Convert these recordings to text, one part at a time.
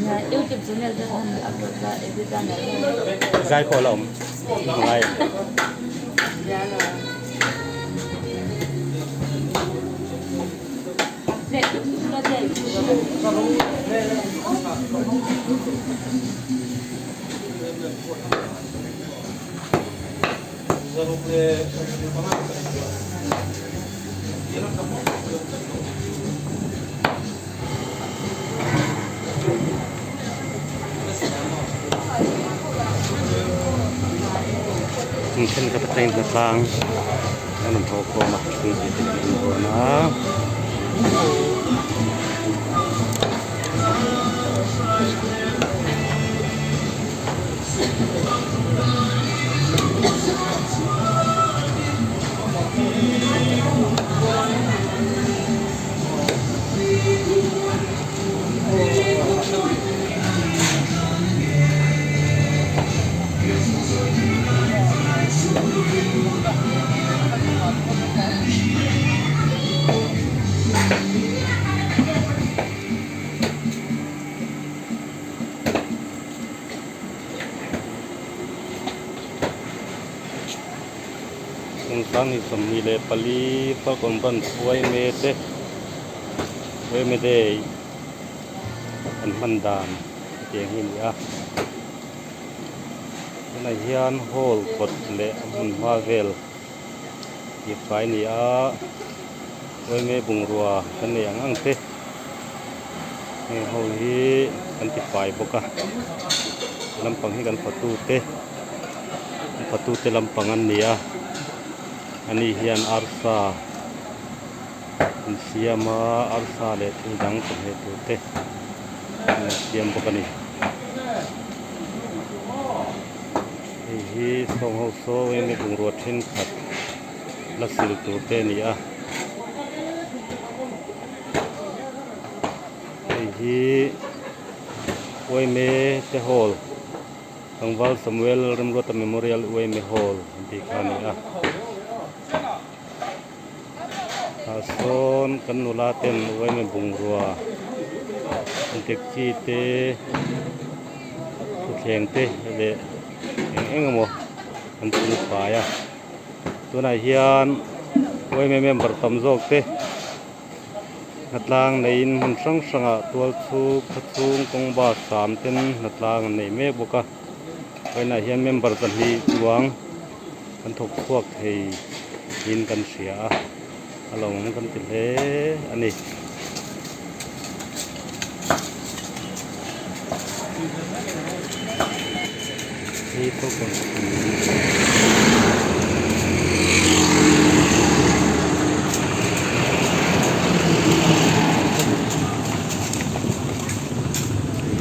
YouTube channel te khan upload la edit a Zai pawh la awm ngai em? Hmun thenkhat atangin hnatlang an rawn haw khawm a chhungkua te an awm dawn a. Kum 24 Falkawn Branch yma te yma day an hman dan hetiang hi a ni a tunah hian hall kawt leh a hmun hma vel tihfai a ni a yma bungrua kan nei ang ang te heng ho hi kan tifai bawk a lampang hi kan fatu te an fatu te lampang an ni a ani hian arsa an siam a arsa leh thil dang chawhmeh tur te an lo siam bawk a ni hei hi sawng ho saw eng bungrua thenkhat la sil tur te a ni a. Hei hi Uaime te hall Tlangval Samuel Remruata Memorial Uaime Hall an tih kha a ni a tah sawn kan nula ten Uaime bungrua an taxi te thuthleng te leh eng eng emaw an chhung fai a tunah hian Uaime member tam zawk te. Hnatlang neiin hmun hrang hrangah tual chhung khaw chhung kawng bus sam ten hnatlang an nei mek bawk a vawiinah hian member pahnih chuang kan thawk chhuak thei in kan hria a a lo awm kan ti hle a ni.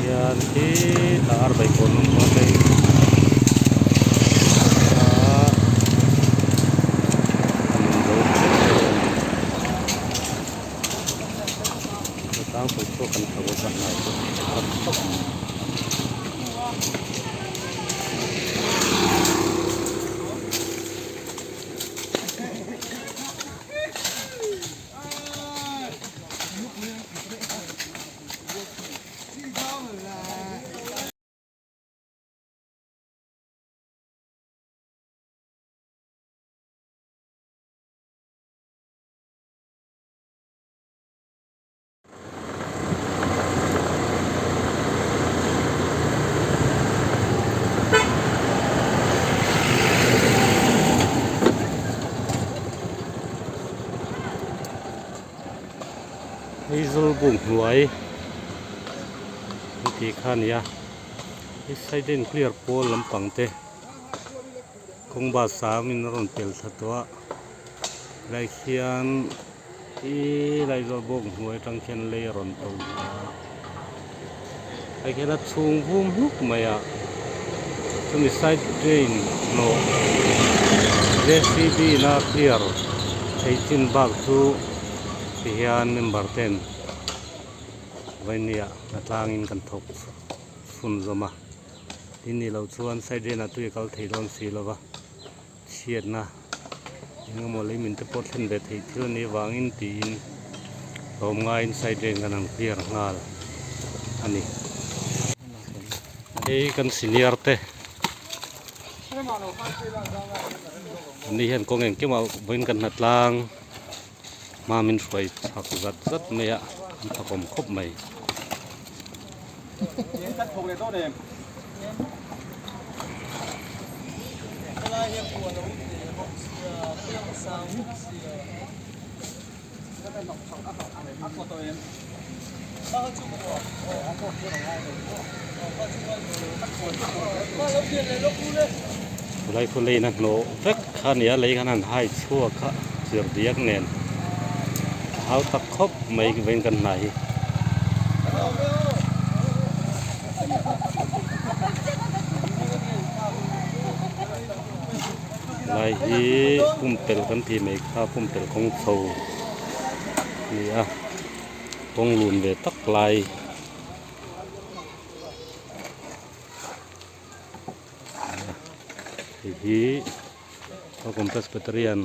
Hian khitah arbaikawn awm pawh hei ah an inzo tlangpui chhuak kan tha bawk a hnai pawh a tha khawp mai. Hazel buk hnuai an tih kha a ni a he side a in clear pawl lampang te kawng bus sang in a rawn pel thla tawh a helai khian Ihh Laizawl bawk hnuai atang khian lei a rawn to a hei khian a chhung vum hluk mai a chumi side drain hnawh JCB in a clear theih chin bak chu tihian member ten vainia hnatlangin kan thawk chhun zawm a tin nih loh chuan side drain ah tui a kal thei dawn si lova. Chhiatna eng emaw lei min te pawh thlen ve theih thil a nih avangin tiin hlawm ngaiin side lane kan han clear nghal a ni. Hei kan senior te an ni hian kawng engkim ah vawiin kan hnatlang hma min hruai chak zat zat mai a an fakawm khawp mai. Khulai khu lane a hnawh vek kha a ni a lei khan an hai chhuak a chirhdiak nen a hau tak khawp mai vawiin kan hna hi. Lai hi pumpelh kan tih mai kha pumpelh kawng chho a ni a kawng lun ve tak lai hei hi Falkawn Presbyterian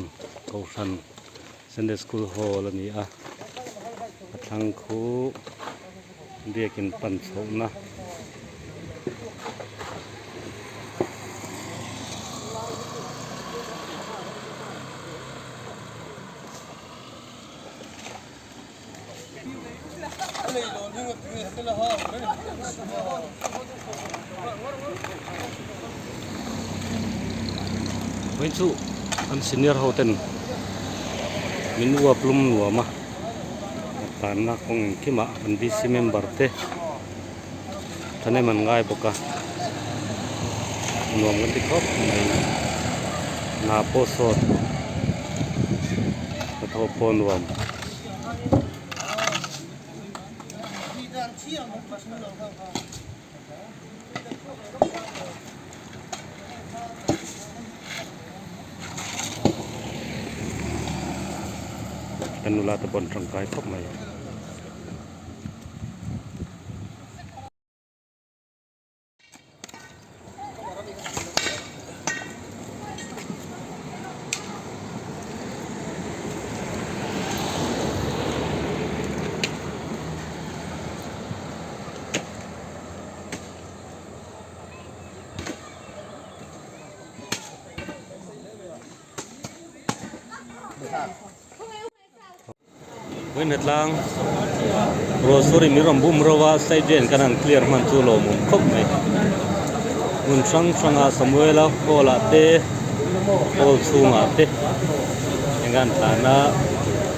Kohhran Sunday School Hall a ni a a thlang khu biakin pan chhohna. Vawiin chu an senior ho ten min uap lum nuam a a tlanna kawng engkimah an bc member te thahnem an ngai bawk a nuam kan ti khawp mai hna pawh sawt hnathawh pawh nuam. Kan nula te pawh an tangkai khawp mai. Vawiin tlang ruah sur in min rawn bum reuh a side vel kan han clear hman chu lawmawm khawp mai hmun hrang hrang ah Samuela hall ah te hall chhungah te eng an tlan a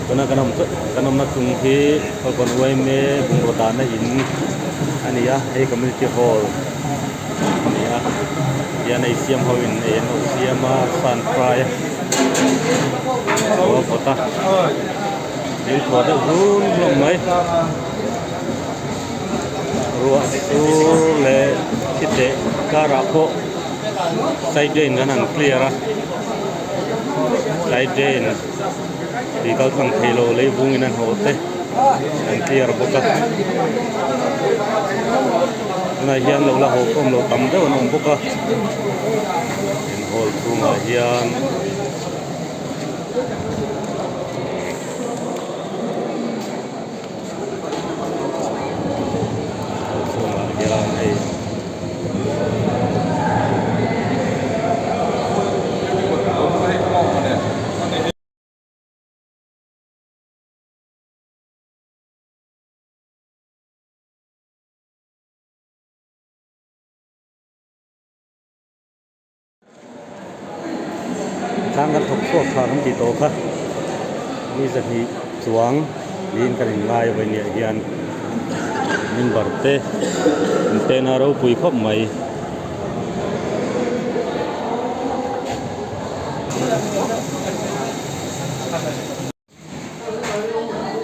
tuna kan awm kan awmna chung hi Falkawn yma bungraw dahna in a ni a hei community hall a ni a tihian ei siam ho in ei an lo siam a san fry a a vawt a min khuah deuh hlun hlawm mai ruah sur leh thi teh karah pawh side drain kan han clear a side drain tui kal tlang thei lo lei vungin a hnawh te an clear bawk a tunah hian lo la haw khawm lo tam deuh an awm bawk a in hall chhungah hian. Hall chhungah hian hei. Tlang kan thawk chhuak tha kan tih tawh kha mi zahnih chuang niin kan inngai vawiin hian member te an pen a ropui khawp mai.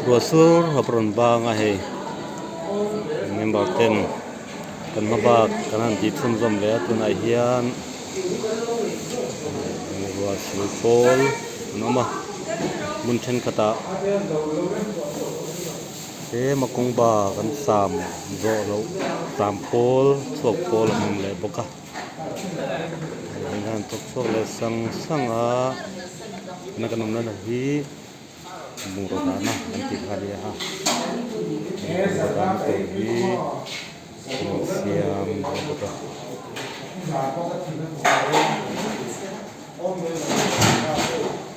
Ruah sur a rawn bang a hei member ten kan hma bak kan han tih chhunzawm leh a tunah hian ruah sur pawl an awm a hmun thenkhatah tlema kawng bak an sam zawh loh sam pawl chhuak pawl an awm leh bawk a. Hei hian thawk chhuak leh sang sang a tuna kan awmna na hi bungraw dahna an tih kha a ni a bungraw dahna tur hi An siam bawk a.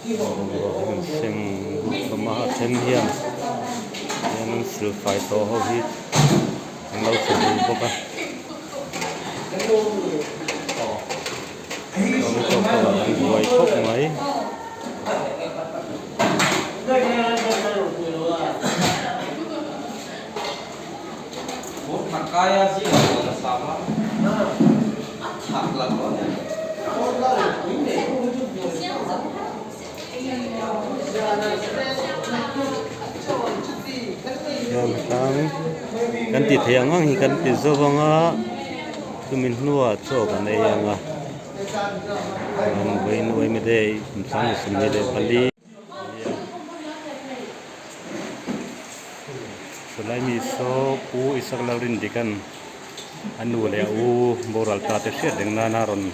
Bungrua hi an seng hlawm a a then hian hian an silfai tawh ho hi an lo che duh bawk a. An tawk tawk ah an buai khawp mai. Kan ti thei ang ang hi kan ti zo vang a chumi hnuah chaw kan ei ang a an vawiin uaimi day kum 24. Chulai mi saw Pu Isak Lalrindikan a nu leh a u boral ta te hriat reng nana rawn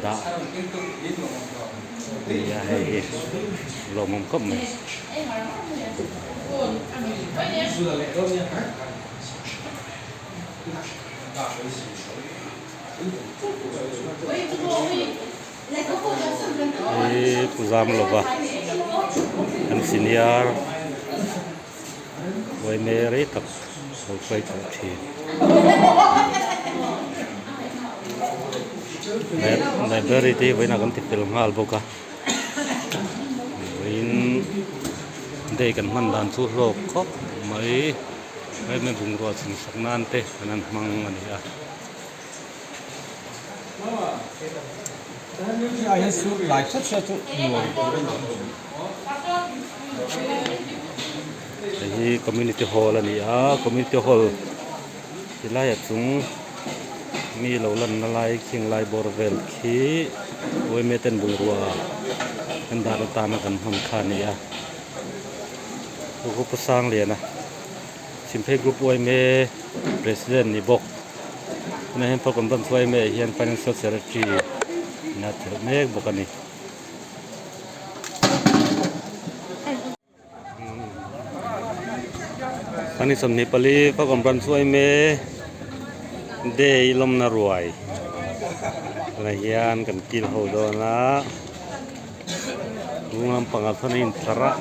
dah a ni a hei hi lawmawm khawp mai. Hi Pu Zamlova an senior uaime rei tak lo hruai tawh thin library te hi vawiinah kan ti fel nghal bawk a vawiin day kan hman dan chu hlawk khawp mai uaime bungrua chhunsak nan te kan han hmang a ni a. Hei hi community hall a ni a community hall ti laiah chung mi lo lanna lai khing lai bawr vel khi uaime ten bungrua an dah atana kan hman kha a ni a Upa Sangliana Chhimphei Group uaime president ni bawk. Tunah hian Falcon Branch chu yma ah hian Financial Secretary ina thelh mek bawk a ni. Ani 24 Falcon Branch chu yma day lawmna ruai tunah hian kan kil ho dawn a hnung lampangah sawn a intlar a.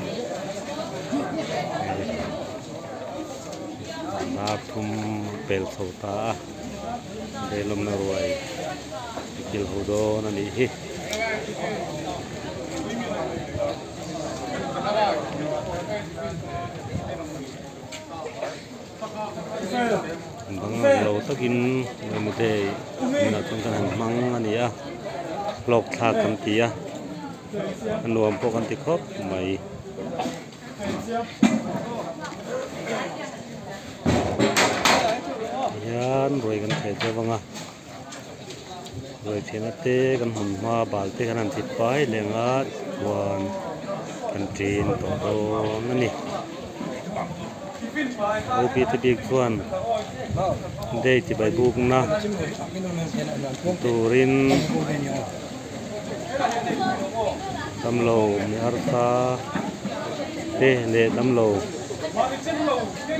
Dar thum pel chho ta a lehlamna ruai a kil ho dawn a nih hi. Bang lo takin emaw te hmunah chuan kan han hmang a ni a hlawk thlak kan ti a a nuam pawh kan ti khawp mai. Hian ruai kan theh deuh ang a ruai thehna te kan hmun hma bal te kan han ti fai leh ang a chuan kan ṭin tawh dawn a ni O P te bik chuan day chibai bukna turin damlo mi arsa te leh damlo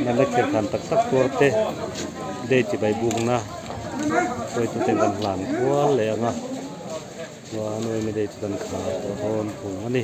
natna khirh khan tak tak tuar te day chibai bukna hruaitu ten kan hlan kual leh ang a chuan yma day chu kan khar tawh dawn thung a ni.